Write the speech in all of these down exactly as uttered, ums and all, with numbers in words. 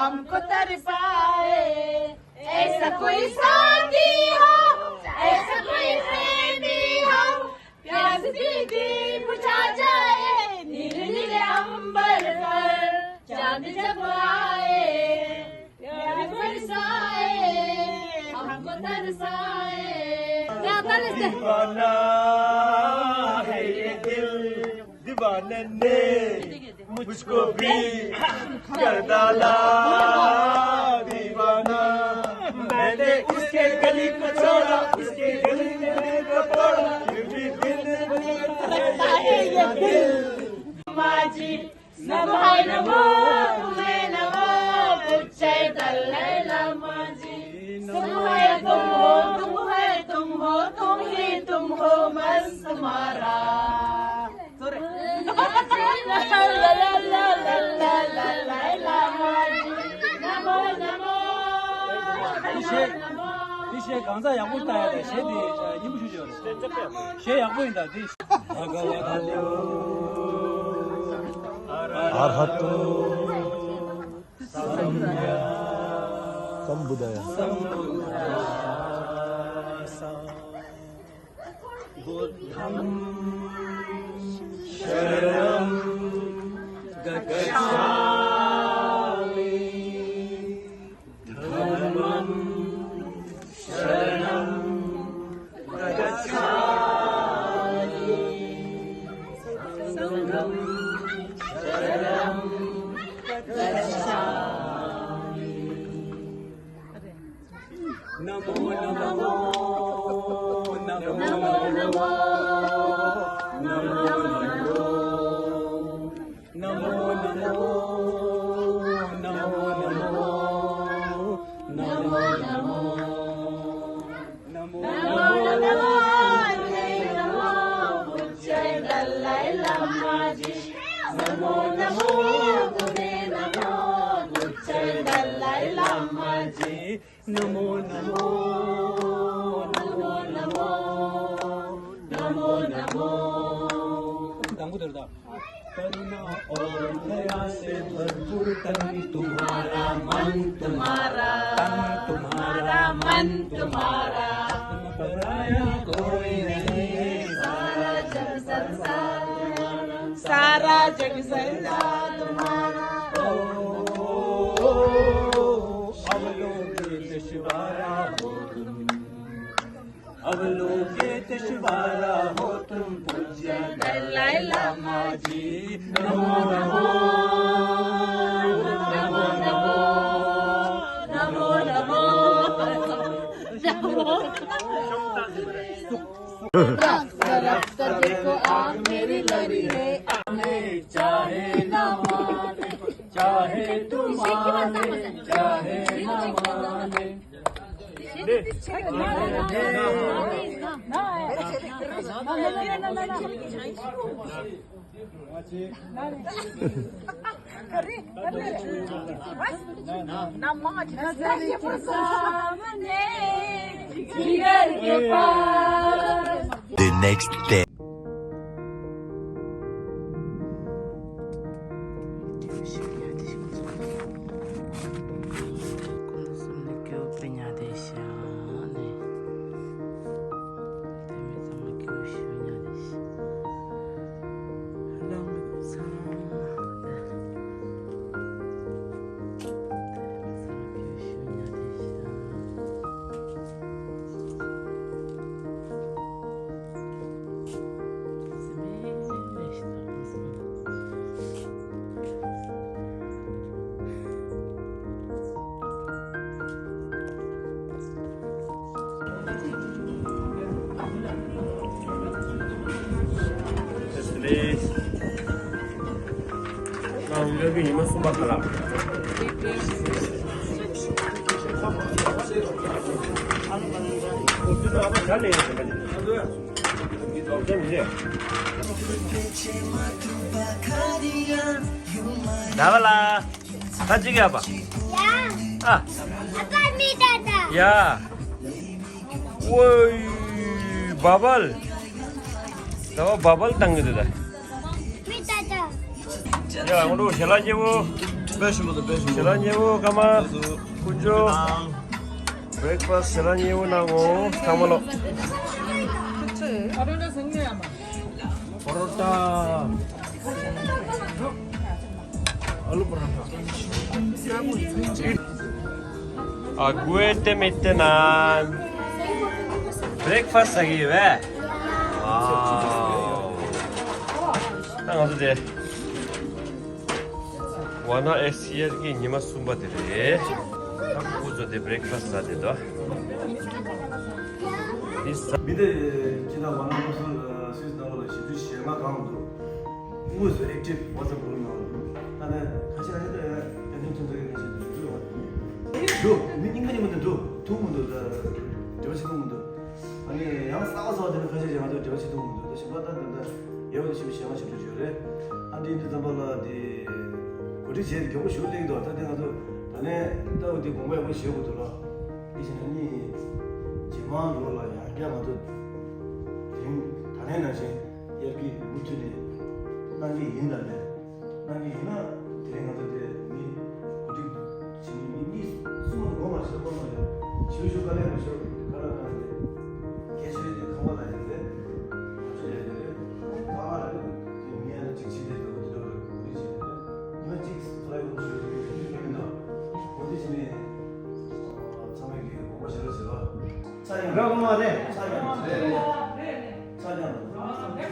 हमको तरसाए, ऐसा कोई साथी हो, ऐसा कोई प्रेमी हो, प्यास की दीप बुझा जाए, नीले नीले अंबर पर चांद जब आए, प्यार बरसाए, हमको तरसाए। दीवाना है ये दिल, दीवाने ने मुझको भी कर डाला दीवाना। मैंने उसके गली को छोड़ा, उसके गली को तोड़ा, फिर भी दिल में है ये दिल। माँ जी, नमो नमो तुम्हें नमो, बुच्चे दल्ले लामा जी। तुम है तुम हो, तुम है तुम हो, तुम ही तुम हो मस्त मारा। དེ་གཞས་དེ་གཞས་གང་ཚ་ཡག་པོ་ལྟ་ཡ་དེ་གཞས་དེ་སྙན་པོ་ཞུ་ཞུ་རེད། གཞས་ཡག་པོ་ཡིན་ད་དེ། ཨར་ཧ་ཏོ་སམ་བུ་དྷ་ཡ། बुद्धं शरणं गच्छामि। धम्मं शरणं गच्छामि। संघं शरणं गच्छामि। नमो नमो नमो नमो नमो नमो नमो नमो नमो नमो नमो नमो नमो नमो नमो बुद्धे दलाई लामा जी। नमो नमो बुद्धे नमो बुद्धे दलाई लामा जी। नमो नमो नमो नमो नमो नमो। དང་པོ་དེར་ད། करुणा और दया से भरपूर तन तुम्हारा, मन तुम्हारा, तन तुम्हारा, मन तुम्हारा, पराया कोई नहीं। सारा जग संसार तुम्हारा, सारा जग संसार तुम्हारा। ओ, ओ, ओ, अवलोकित शिवारा हो तुम। अवलोकित शिवारा हो तुम पूज्य दलाई लामा जी। नमो नमो नमो नमो नमो नमो। रफ्ता रफ्ता देखो आँख मेरी लड़ी है, आने चाहे ना माने, चाहे तू माने चाहे ना माने। The next day. ད་བ་ལ། ད་ཅི་ག་པ། ཡ། ཨ། ཨ་ཕ་མི་ད་ད། ཡ། ཝོའི། བ་བལ། ད་བ་བ་བལ་བཏང་གི་འདུག་ད། མི་ད་ད། ཡ་ང་འགྲོ་ཞལ་ལག་སྐྱེ་བོ། དཔེ་ཞིམ་པོ་འདུག་དཔེ་ཞིམ་པོ། ཞལ་ལག་མཉེས་པོ། ཀརྨ་དཀོན་མཆོག་བྷི་རེག་ཕ་སི་ཊི་ཞལ་ལག་མཉེས་པོ་གནང་གོ། ཚང་མ་ལོ། པ་རོ་ཊ། ཨ་ལུ་པ་རོ་ཊ། Aguete mitenan བྷི་རེག་ཕ་སི་ཊི་ཟ་གི་ཡོད་པས། ཝའོ། ད་ང་ཚོ་དེ། ཝ་ན་ཨེ་སི་ཡར་གྱི་ཉི་མ་གསུམ་པ་དེ་རེད། ད་ཁོ་ཚོ་དེ་བྷི་རེག་ཕ་སི་ཊི་ཟ་དེ་དོ། འདི་ཟ། མི་དེ་ཁྱེད་ད་ཝ་ན་ལོ་སུ་སུད་སི་ནང་ལོགས་ལ་ཞིབ་འཇུག་བྱེད་མ་གང་འདུག་དངོས་སུ་ཨེག་ཊིབ་ཝ་ཊི་སེབ་གུ་རུབ་ནང་ལ་འདུག་ད་ནས་ཁ་ཤས་ཁ་ཤས་དེ་ཡང་ཁྱིམ་ཚང་གི་ཁ་ཤས་འདུག་འདུག་མི་སྙིང་ག་ཉིན་མོ་དེ་འདུག་ཐུག་མི་འདུག་ད་འབྲེལ་བ་བྱེད་ཐུབ་མི་འདུག་ཨ་ནི་ཡང་གསར་པ་གསར་པ་དེ་ནི་ཁ་ཤས་ཀྱིས་ང་ཚོ་འབྲེལ་བ་བྱེད་ཐུབ་མི་འདུག་ད་གཞན་པ་ད་འདི་འདྲ་ཡག་པོ་ཞིག་བྱས་མ་ཞིག་ཏུ་བརྗོད་རེད། ཨ་འདི་འདི་ཙམ་པ་ལ་དེ་གོ་སྒྲིག་བྱས་ཏེ་མགྱོགས་པོ་ཞིག་སླེབས་འདུག་ད་དེ་ང་ཚོ་ད་ནས་ལྟ་བུ་དེ་དགོངས་པ་ཡག་པོ་བཞེས་དགོས་འདུག་ལ། དེ་བཞིན་ཨ་ནི་རྗེས་མ་ལོ་ལ་ཡང་བསྐྱར་ང་ཚོ་དེ་རིང་ད་ནས་ནང་བཞིན་དབྱར་དགུན་མུ་མཐུད་ནས་གནང་གི་ཡིན་ད་ནས། གནང་གི་ཡིན་ན། དེ་རིང་ང་ཚོ་དེ་མི་གོ་སྒྲིག་བྱེད་མི་མི་གཉིས་གསུམ་མ་གཏོགས་མ་ཤོར་གཏོང་མ་ཤོར། ཞུ་ཞུ་དཀའ་ལས་མ་ཤོར་དཀའ་ལས་གནང་སྟེ། སྐད་ཆ་ཡོད་དེ་ཁང་པ་ལ་ཡིན་ཏེ། ང་ཚོ་ཡོད་དེ་རེད། ཁང་པ་ལ་རེད། དེ་མི་ཡང་གཅིག་ཕྱིན་ཏེ་འགྲོ་གི་འགྲོ་རེད། གོ་སྒྲིག་བྱེད་དེ་རེད། ཉི་མ་གཅིག་ཚོ་ཡོང་ཞུ་ཞུ་མི་འདུག་གོ་སྒྲིག་བྱེད་མི་ཚང་མས་ཀྱི་དགོངས་པ་བཞེས་རོགས་བྱེད་རོགས། ཚ་ཡང་རག་མ་རེད། ཚ་ཡང་རེད།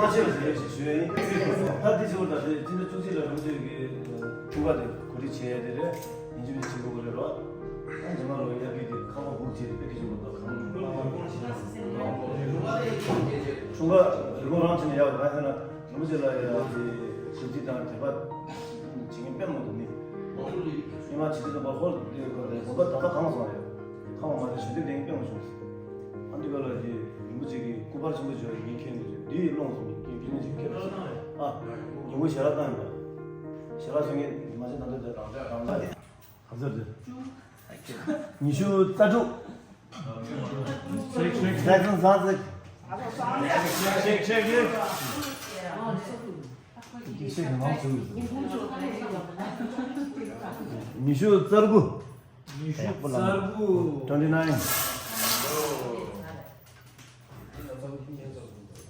ཚ་ཡང་ད་དེ་བཞིན་པ་ད་དེ་སྤྱི་ཟླ་བཅུ་གཅིག་ལ་རང་ཚོའི་གི་ཁྱིམ་པ་དེ་གོ་སྒྲིག་བྱས་ཡ་དེ་རེད། ཡིན་གཅིག་མིན་གཅིག་གོ་དགོས་རེད་རོ། ཨ་རྗེས་མ་རོ་ཡ་གི་དེ་ཁ་བ་འབུག་བྱས་ཏེ་དཔེ་སྐད་ཆ་མ་གཏོགས་གང་གང་གང་ཁྱུང་དཀར་རི་མོ་རང་བྱས་ན་ཡག་ག་ཟེར་ན། རིན་པོ་ཆེ་ལ་ཡ་དེ་ཞབས་ཕྱི་དང་དད་པ་བྱེད་མཁན་དཔེ་མང་འདུག་ནི། ཉི་མ་ཇི་ལྟར་དུ་བར་ཧོལ་དེ་གོ་རེད། དགོན་པ་ད་ལྟ་གང་སོང་རེད། ཁ་བ་མ་དེ་ཞུ་དེ་དེང་དཔེ་མང་བྱུང་། ཨ་འདི་ག་ལ་ཅི་རིན་པོ་ཆེ་གི་སྐུ་པར་ཆེན་པོ་བྱོས་ངས་མཁྱེན་འདུག་འདི་ཀློང་སོང་ངས་མཁྱེན་མཁྱེན་ཅིག་ཁྱེད་ལ་ཨ་ཉིན་མོ་ཞལ་ལག་བཏང་ཡིན་པ། ཞལ་ལག་བཟོ་མཁན་མ་ཟད་ད་ལྟ་དེ་རང་ཅག་རང་ཅག་ག་ཚོད་རེད། ཉི་ཤུ་རྩ་དྲུག་ཆེག་ཆེག་ཆེག་ཆེག་ཆེག་ཆེག་ཆེག་ཆེག་ཆེག་ཆེག་ཉི་ཤུ་རྩ་དགུ། ཉི་ཤུ་རྩ་དགུ། twenty nine།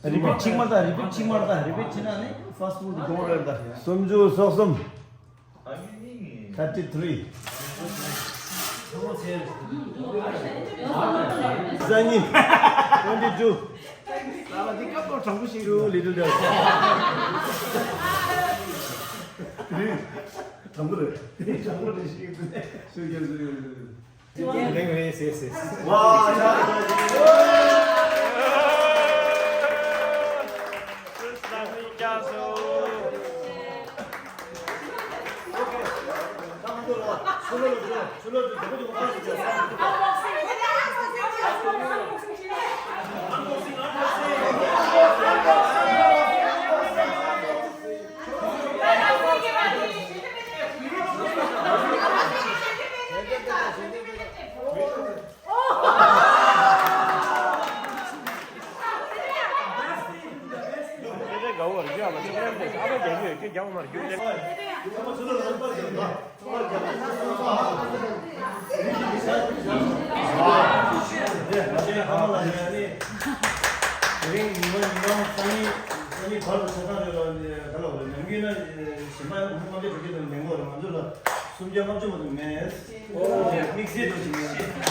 རི་པིཊ་གཅིག་མ་རེད་ད། རི་པིཊ་གཅིག་མ་རེད་ད། རི་པིཊ་བྱས་ན་ནི་ཕཱསི་ཊི་ཕུཌ་གི་གདོང་རེད་ད། སུམ་ཅུ་སོ་གསུམ། thirty three། རྩ་གཉིས། twenty two། ད་ལ་འདི་སྐབས་ཐོག་དྲང་པོ་ཞིག་རུ་ལི་ཏལ་ཌར། དྲང་པོ་རེད། དྲང་པོ་རེད་ཞིག་སུས་ཀྱང་སུས་ཀྱང་། Yes, yes, yes. སུམ་བརྒྱ་ལྔ་བཅུ་མ་གཏོགས་མེད། དམིགས་བསལ་དུ་ཞིག་མེད། ད་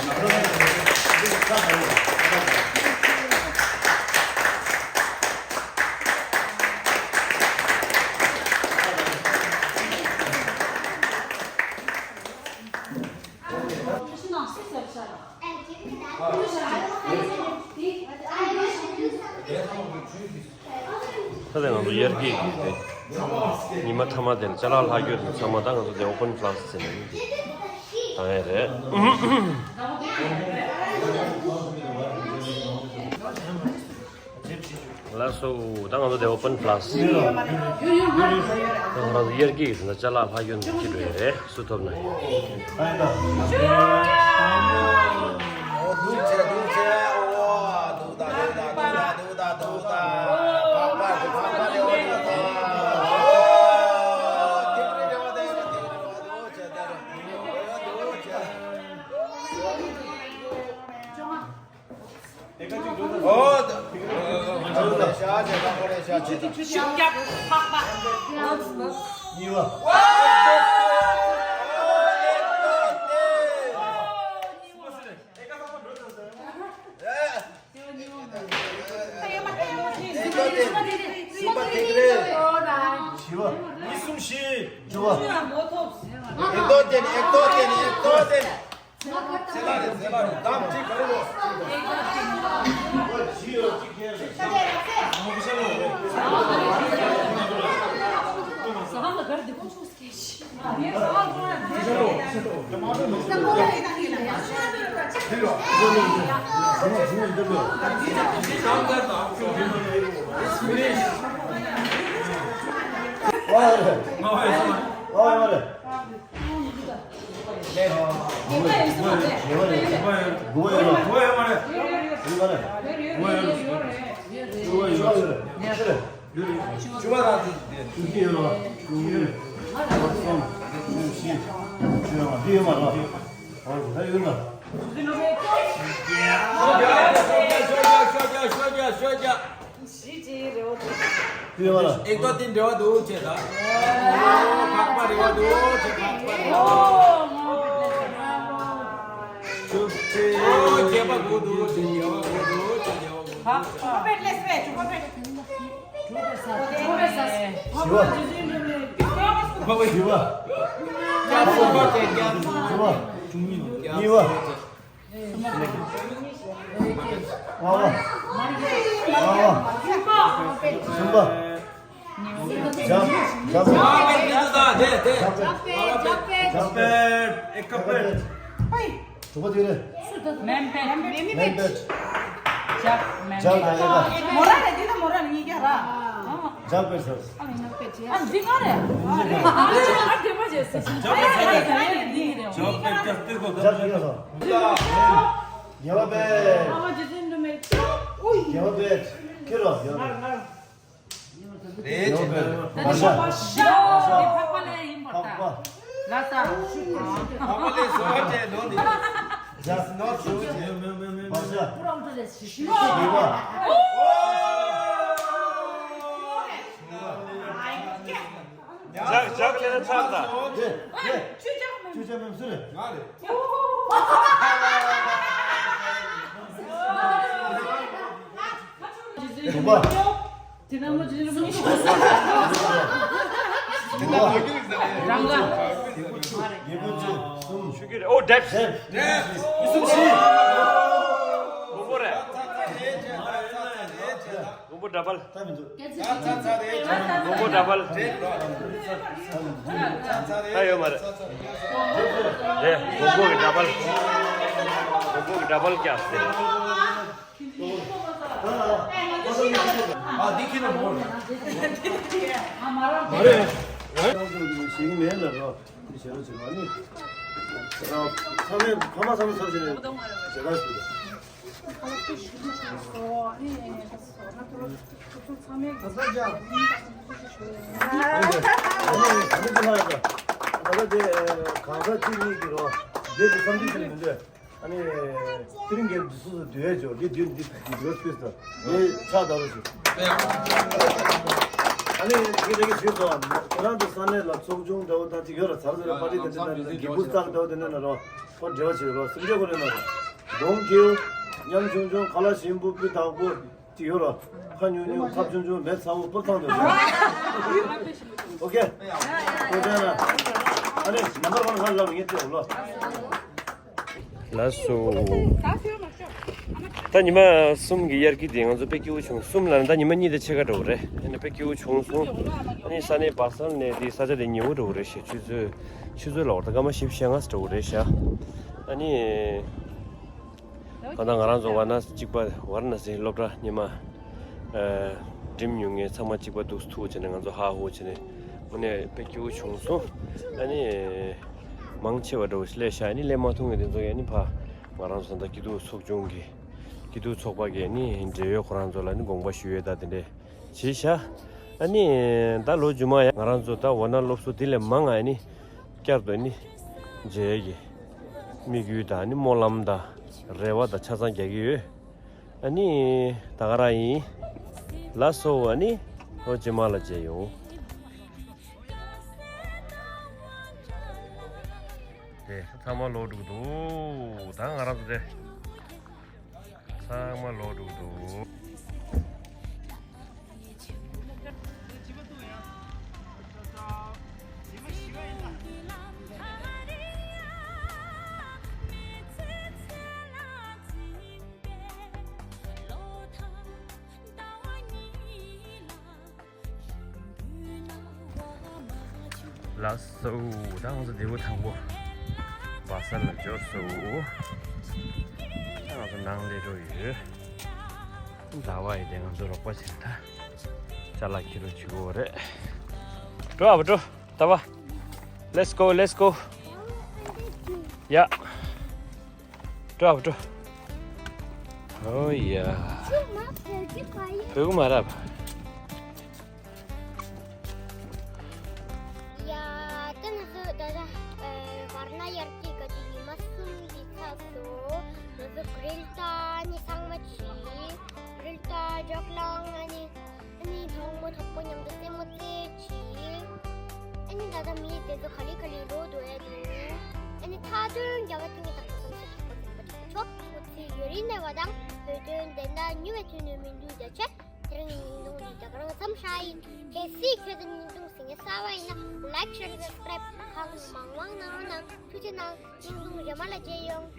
ལྟ་ང་ཚོ་དབྱར་སྐྱིད་ཀྱི་དེ་ཉི་མ་མཐའ་མ་དེར་ཅ་ལག་ལྷག་རྒྱུ་དེ་ཚང་མ་ད་ང་ཚོ་དེ་ཨོ་པན་ཕ་ལ་སི་ཊིག་ཟེར་ནས་དེ་བཏང་ཡས་རེད། ལགས་སོ། ད་ང་ཚོ་དེ་ཨོ་པན་པ་ལ་སི། ད་ང་རང་ཚོ་དབྱར་སྐྱིད་ཀྱི་ད་ཅ་ལག་ཕ་གི་འཁྱེར་འགྲོ་ཡ་རེད། སུ་ཐོབ་ན་ཡིན། ཨེག་ཏོ་ཏིན་འབྲེལ་བ་འདུག་ཅེས་ལ། འཕགས་པ་འབྲེལ་བ་འདུག་ཅེས། འཕགས་པ་འབྲེལ་བ། ཨོ་རྒྱལ་བ་དགོས་འདུག་ཅེས། རྒྱལ་བ་དགོས་འདུག་ཅེས། རྒྱལ་བ་དགོས་འདུག་ཅེས། ཞི་བ། ཞི་བ། ཞི་བ། གཉིས་པ། ཨ་བ། ཨ་བ། གསུམ་པ། ཞབས། ཞབས། ཞབས་པད། ཞབས་པད། དྲུག་པ་དེ་རེད། མེམ་པད། མེམ་པད། ཞབས་མེམ་པད། ཞབས་ལ་ཨེ་པ། མོ་ར་རེད། འདི་ན་མོ་ར་རེད། གཉིས་ཀ་ར། ཞབས་པད་ཟེར། ཨ་ནི་ནག་པད་ཅེས། ཨ་འདི་ང་རེད། ཨ་རེད། ཨ་རེད། ཨ་དེ་མ་བྱས་སི། ཞབས་པད་ཟེར། ཞབས་པད་ཀྱང་སྟེར་དགོས། ཞབས་ཀྱང་སོ། རྒྱལ་བ་པད། ཨ་མ་རྗེ་བཙུན་འགྲོ་མེད། རྒྱལ་བ་པད། ཁྱེད་རོ་རྒྱལ་བ་པད། རེད་ཅེས། རྒྱལ་བ་པད། བ་ཤ། བ་ཤ། འཕགས་པ་ལས་ཡིན་པར་ཐལ། ལ་ས། འཕགས་པ་ལས་སོ་ཅེས་ནོ་ནི། ཇ། ནོ་སོ་ཅེས། བ་ཤ། ཞི་བ། ཇག་ཇག་ཁྱེད་རང་ཚར་ད། དེ་དེ། ཅུ་ཅག་མེམ་སུ་རེད། ང་རེད། དྲུག་པ། དེ་ན་མོ་ཇི་ལ་མོ་ཇི། དྲུག་པ། རང་ག་རྒྱལ་པོ་ཆེ་གསུམ། ཆུ་ཁྱེར། ཨོ་དེབ། དེབ། དེབ། མི་གསུམ་བཞི། མགོན་པོ་རེད། མགོན་པོ་འདྲ་པལ། ད་མི་འདུག་མགོན་པོ་འདྲ་པལ། ད་ཡོད་མ་རེད། རེད། མགོན་པོ་གི་འདྲ་པལ། མགོན་པོ་གི་འདྲ་པལ་རྒྱག་སྟེ། ཨ་འདི་ཁྱེད་ལ་མོ། མ་རེད། ཞིག་མེད་ལ་རོ། འདི་བྱེད་རོགས་བྱེད་རོགས་ནི། ཚང་མས་ཕ་མ་ཚང་མས་ཚབ་བྱས་ནས་བྱེད་རོགས་ཞུ། ད་ལྟ་དེ་གང་ཟག་གཅིག་གཉིས་ཀྱི་རོ། འདི་གི་བསམ་ཚུལ་ཞིག་མི་འདོད། ཨ་ནི། དེ་རིང་གི་འདི་སོ་སོ་འདོད་ཡོད་ཅོག་འདི་འདོད་འདི་འདི་འདོད་སྤེལ་ས་འདི་ཆགས་ད་རོ་ཞིག་ཨ་ནི་དེ་རེ་གི་ཞུས་སོ། ཁྱེད་རང་ཚོ་ས་གནས་ལ་ཚོགས་ཆུང་འདྲ་བོ་དང་ཅིག་ཡོད་ར། ཚར་ཚར་པར་ཊི་དེ་འདྲ་ན་གི་འབུ་བཙག་འདྲ་བོ་དེ་འདྲ་ན་རོ། ཁོ་འབྲེལ་བ་བྱེད་རོ། སེམས་ཅན་ཁོ་རེ་ན་རོ། གདོང་སྐྱིད། ཉམ་ཆུང་ཆུང་། ཁ་ལག་ཞིམ་པོ། སྤུས་དག་པོ། ཅིག་ཡོད་ར། ཁ་ཉུང་ཉུང་། ཁབ་ཆུང་ཆུང་། མེ་ཚ་བོ་སྤུར་ཐང་དུ། ཨོ་ཁེ། ཁོ་ཚོ་ན། ཨ་ནི་ནམ་བར་ཁོ་ན་ཁ་ལབ་ངེས་ཏེ་ལོ། ལགས་སོ། ད་ཉི་མ་གསུམ་གྱི་དབྱར་སྐྱིད་དེ་ང་ཚོ་དཔེ་སྐྱིད་པོ་བྱུང་། གསུམ་ལ་ནི་ད་ཉི་མ་གཉིས་དང་ཕྱེད་ཀ་འགྲོ་གི་རེད། ཨ་ནི་དཔེ་སྐྱིད་པོ་བྱུང་སོང་། ཨ་ནི་ས་གནས་བག་སང་ནས་དེ་ས་ཆ་དེ་ཉེ་བོ་འགྲོ་གི་རེད་ཤག་ཆུ་ཚོད་ཆུ་ཚོད་ལ་བར་ད་སྐར་མ་བཞི་བཅུ་ཞེ་ལྔ་ཙམ་འགྲོ་གི་རེད་ཤག་ཨ་ནི། གང་ལྟར་ང་རང་ཚོ་ཝཱ་ན་གཅིག་པ་ཝཱ་ར་ཎ་སི་སློབ་གྲྭ་ཉི་མ་ ཨ། འགྲིམ་མྱོང་མཁན་ཚང་མ་གཅིག་པ་འདུག་ཐུག་བྱས་ནས་ང་ཚོ་ཧ་ཧུ་བྱས་ནས་དངོས་གནས་དཔེ་སྐྱིད་པོ་བྱུང་སོང་། ཨ་ནི་མང་ཆེ་བ་འདྲ་བོ་ཞིག་སླེབས་ཤག་ཨ་ནི་སླེབས་མ་ཐུབ་མཁན་དེ་ཚོ་ཡང་ཨ་ནི་ཕ་ང་རང་ཚོ་ད་སྐྱིད་སྡུག་ཚོགས་ཆུང་གི་སྐྱིད་སྡུག་ཚོགས་པ་གི་ཨ་ནི་འབྲེལ་ཡོད་ཁོ་རང་ཚོ་ལ་ཨ་ནི་དགོངས་པ་ཞུ་ཡས་ད་དེ་འདྲས་བྱས་ཤག་ཨ་ནི་ད་ལོ་རྗེས་མ་ཡང་ང་རང་ཚོ་ད་འོ་ན་སློབ་གསོ་དེ་ལས་མང་ང་ཨ་ནི་བསྐྱར་དུ་ཨ་ནི་མཇལ་ཡས་ཀྱི་དམིགས་ཡུལ་དང་ཨ་ནི་སྨོན་ལམ་དང་རེ་བ་དང་ཆ་ཚང་རྒྱག་གི་ཡོད། ཨ་ནི་ད་ག་རང་ཡིན། ལགས་སོ། ཨ་ནི་ལོ་རྗེས་མ་ལ་མཇལ་ཡོང་། དེ་ཚང་མ་ལོག་འགྲོ་གི་འདུག་ད་ང་རང་ཚོ་དེ་ཚང་མ་ལོག་འགྲོ་གི་འདུག་ལགས་སོ། ད་ང་ཚོ་ལྡེའུ་དང་པོ་བ་ས་ལ་འབྱོར་སོང་། ད་ང་ཚོ་ནང་སླེབས་འགྲོ་ཡོད། ཟླ་བ་ཡི་དེ་ང་ཚོ་རོགས་པ་བྱེད་ད། ཅ་ལག་འཁྱེར་རོགས་བྱེད་དགོས་རེད། འགྲོ་ཨ་བ་འགྲོ། ཟླ་བ། Let's go, let's go. ཡ། འགྲོ་ཨ་བ་འགྲོ། ཨོ་ཡ། བོད་གོ་མ་རབ། ཡ། ད་ང་ཚོ་ད་ལྟ་ཨ་བར་ན་ཡར་གྱི་ག་ཅིག་ཉི་མ་གསུམ་གྱི་ཚབ་ཏུ་ང་ཚོ་གྷི་རིལ་ད་ནི་ཚང་མ་བྱས། གྷི་རིལ་ད་ཇོག་ལང་ཨ་ནི་ཨ་ནི་གྲོགས་མོ་གྲོགས་པོ་མཉམ་དུ་རྩེད་མོ་རྩེ་བྱས། ཨ་ནི་ད་ལྟ་མི་དེ་ཚོ་ག་ལེ་ག་ལེ་ལོག་འགྲོ་ཡ་འདུག་ཨ་ནི་མཐའ་དོན་རྒྱལ་བ་ཐིག་ངེ་དང་ག་ཙམ་ཞིག་གི་སྐོར་ཚིག་པ་ཅིག་ཆོག་ཁོ་ཚོའི་ཡུན་རིང་གནས་པ་དང་བོད་དོན་བདེན་མཐའ་ཉུལ་བའི་དུས་ནས་མི་འདུག་རྒྱ་ཆེ། དེ་རིང་གི་བརྙན་ཐུང་འདི་ད་ག་རང་མཚམས་བཞག་ཡིན། གལ་སྲིད་ཁྱོད་ཚོ་བརྙན་ཐུང་གཟིགས་མཁན་གསར་པ་ཡིན་ན་like, share, subscribe གང་མང་མང་གནང་རོགས་གནང་། ཐུགས་རྗེ་གནང་། བརྙན་ཐུང་རྗེས་མ་ལ་མཇལ་ཡོང་།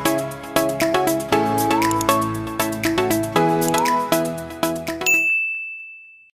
ཅའོ།